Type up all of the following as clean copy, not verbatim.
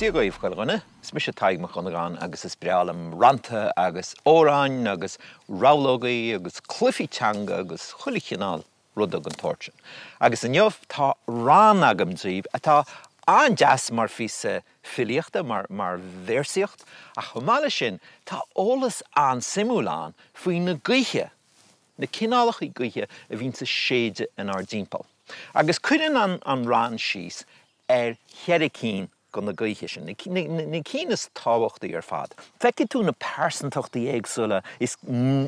Dia dhaoibh, chuile dhuine. Is mise Tadhg Mac Dhonnagáin agus is breá liom rannta agus amhráin agus rabhlógaí agus cluichí teanga agus chuile chineál ruda den tsórt sin. Agus inniu tá rann agam daoibh atá an-deas mar phíosa filíochta, mar mar véarsaíocht, ach chomh maith leis sin tá eolas an-suimiúil ann faoi na gaoithe, na cineálacha gaoithe a bhíonns ag séideadh inár dtimpeall. Agus cuireann an an rann síos ar cheithre cinn de na gaoithe sin, na cinn is tábhachtaí ar fad. Feicfidh tú na pearsantachtaí éagsúla, is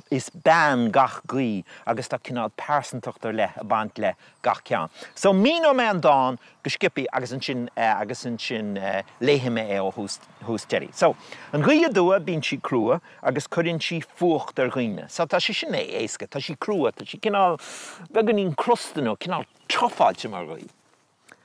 is bean gach gaoth agus tá cineál pearsantacht ar leith ag baint le gach ceann. So míneoidh mé an dán go sciobthaí agus ansin agus ansin léifidh mé é ó thús thús deiridh. So, an ghaoth aduaidh, bíonn sí crua agus cuireann sí fuacht ar dhaoine. So tá sé sin éasca, tá sí crua, tá sí cineál beagáinín crosta nó cineál tufáilte mar ghaoth.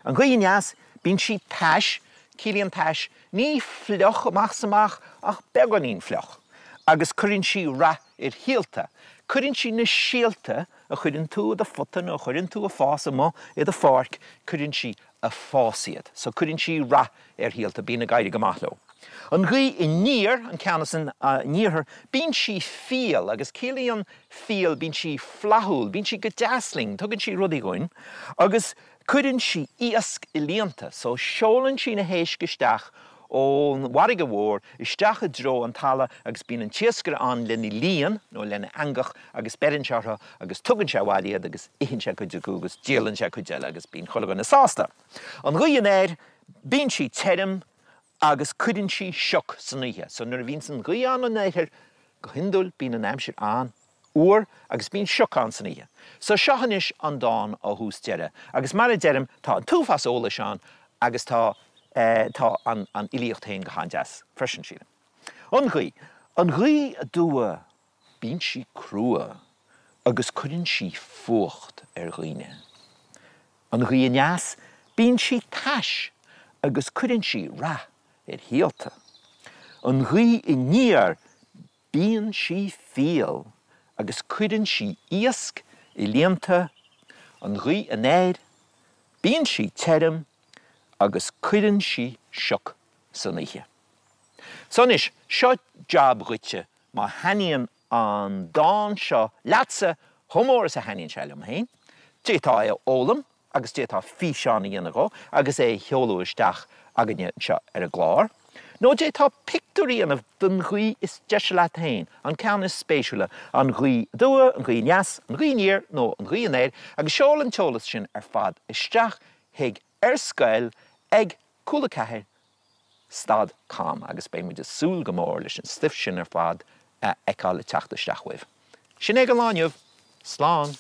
An ghaoth aneas, bíonn sí tais, ciallaíonn tais ní fliuch amach is amach ach beagáinín fliuch, agus cuireann sí rath ar shíolta. Cuireann sí na síolta a chuireann tú i do phota nó a chuireann tú ag fás amuigh i do pháirc, cuireann sí ag fás iad. So cuireann sí rath ar shíolta, bíonn ag éirí go maith leo. An ghaoth aniar, an ceann as an iarthar, bíonn sí fial agus ciallaíonn fial bíonn sí flaithiúil, bíonn sí go deas linn, tugann sí rudaí dhúinn agus cuireann sí iasc i líonta, so seolann sí na héisc isteach ón bhfarraige mhór isteach i dtreo an talaimh agus bíonn an t-iascaire ann lena líon nó lena eangach agus beireann sé orthu agus tugann sé abhaile iad agus itheann sé cuid acu agus díolann sé cuid eile agus bíonn chuile dhuine sásta. An ghaoth anoir, bíonn sí tirim agus cuireann sí sioc san oíche. So nuair a bhíonns an ghaoth ann ón oirthear, go hiondúil bíonn an aimsir an-fhuar agus bíonn sioc ann san oíche. So seo anois an dán ó thús deireadh agus mar a deirim tá an t-uafás eolais ann agus tá eh tá an an fhilíocht féin go han-deas freisin sílim. An ghaoth. An ghaoth aduaidh Bíonn sí crua agus cuireann sí fuacht ar dhaoine. An ghaoth aneas, bíonn sí tais agus cuireann sí rath ar shíolta. An ghaoth aniar, bíonn sí fial agus cuireann sí iasc i líonta. An ghaoth anoir, bíonn sí tirim agus cuireann sí sioc san oíche. So anois, seo jab dhuitse má thaitníonn an dán seo leatsa chomh mór is a thaitníonn sé liom féin, d'fhéadfá é a fhoghlaim agus d'fhéadfá físeán a dhéanamh dhó agus é a sheoladh isteach againne anseo ar an gclár. Nó d'fhéadfá pictiúr a dhéanamh den ghaoth is deise leat féin, an ceann is spéisiúla, an ghaoth aduaidh, an ghaoth aneas, an ghaoth aniar nó an ghaoth anoir agus seol an t-eolas sin ar fad isteach chuig ar scoil ag cúla 4 stad com agus beidh muid ag súil go mór leis an stuif sin ar fad a fheiceáil ag teacht isteach uaibh. Sin é don lá inniu. Slán!